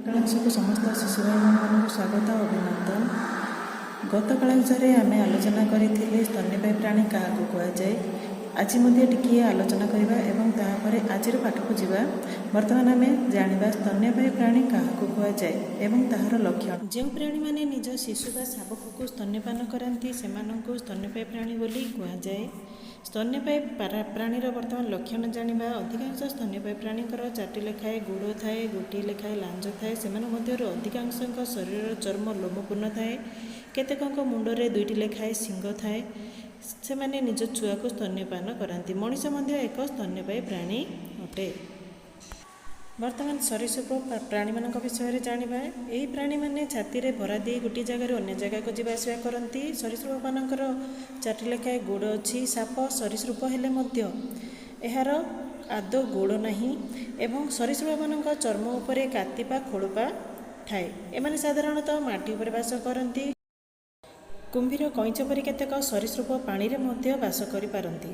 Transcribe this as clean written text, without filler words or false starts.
କ୍ଲାସକୁ ସମସ୍ତ ଶିଶୁ ଭାଇଭଉଣୀମାନଙ୍କୁ ସ୍ୱାଗତ ଓ ଅଭିନନ୍ଦନ। ଗତ କ୍ଲାସରେ ଆମେ ଆଲୋଚନା କରିଥିଲେ ସ୍ତନ୍ୟପାୟୀ ପ୍ରାଣୀ କାହାକୁ କୁହାଯାଏ। ଆଜି ମଧ୍ୟ ଟିକିଏ ଆଲୋଚନା କରିବା ଏବଂ ତାହାପରେ ଆଜିର ପାଠକୁ ଯିବା। ବର୍ତ୍ତମାନ ଆମେ ଜାଣିବା ସ୍ତନ୍ୟପାୟୀ ପ୍ରାଣୀ କାହାକୁ କୁହାଯାଏ ଏବଂ ତାହାର ଲକ୍ଷଣ। ଯେଉଁ ପ୍ରାଣୀମାନେ ନିଜ ଶିଶୁ ବା ଶାବକକୁ ସ୍ତନ୍ୟପାନ କରାନ୍ତି, ସେମାନଙ୍କୁ ସ୍ତନ୍ୟପାୟୀ ପ୍ରାଣୀ ବୋଲି କୁହାଯାଏ। ସ୍ତନ୍ୟପାୟୀ ପ୍ରାଣୀର ବର୍ତ୍ତମାନ ଲକ୍ଷଣ ଜାଣିବା। ଅଧିକାଂଶ ସ୍ତନ୍ୟପାୟୀ ପ୍ରାଣୀଙ୍କର ଚାରିଟି ଲେଖାଏଁ ଗୋଡ଼ ଥାଏ, ଗୋଟିଏ ଲେଖାଏଁ ଲାଞ୍ଜ ଥାଏ। ସେମାନଙ୍କ ମଧ୍ୟରୁ ଅଧିକାଂଶଙ୍କ ଶରୀରର ଚର୍ମ ଲୋମପୂର୍ଣ୍ଣ ଥାଏ। କେତେକଙ୍କ ମୁଣ୍ଡରେ ଦୁଇଟି ଲେଖାଏଁ ଶିଙ୍ଗ ଥାଏ। ସେମାନେ ନିଜ ଛୁଆକୁ ସ୍ତନ୍ୟପାନ କରାନ୍ତି। ମଣିଷ ମଧ୍ୟ ଏକ ସ୍ତନ୍ୟପାୟୀ ପ୍ରାଣୀ ଅଟେ। ବର୍ତ୍ତମାନ ସରୀସୃପ ପ୍ରାଣୀମାନଙ୍କ ବିଷୟରେ ଜାଣିବା। ଏହି ପ୍ରାଣୀମାନେ ଛାତିରେ ଭରା ଦେଇ ଗୋଟିଏ ଜାଗାରୁ ଅନ୍ୟ ଜାଗାକୁ ଯିବା ଆସିବା କରନ୍ତି। ସରୀସୃପମାନଙ୍କର ଚାରିଟି ଲେଖାଏଁ ଗୋଡ଼ ଅଛି। ସାପ ସରୀସୃପ ହେଲେ ମଧ୍ୟ ଏହାର ଆଦୌ ଗୋଡ଼ ନାହିଁ ଏବଂ ସରୀସୃପମାନଙ୍କ ଚର୍ମ ଉପରେ କାତି ବା ଖୋଳପା ଥାଏ। ଏମାନେ ସାଧାରଣତଃ ମାଟି ଉପରେ ବାସ କରନ୍ତି। କୁମ୍ଭୀର, କଇଁଛ ପରି କେତେକ ସରୀସୃପ ପାଣିରେ ମଧ୍ୟ ବାସ କରିପାରନ୍ତି।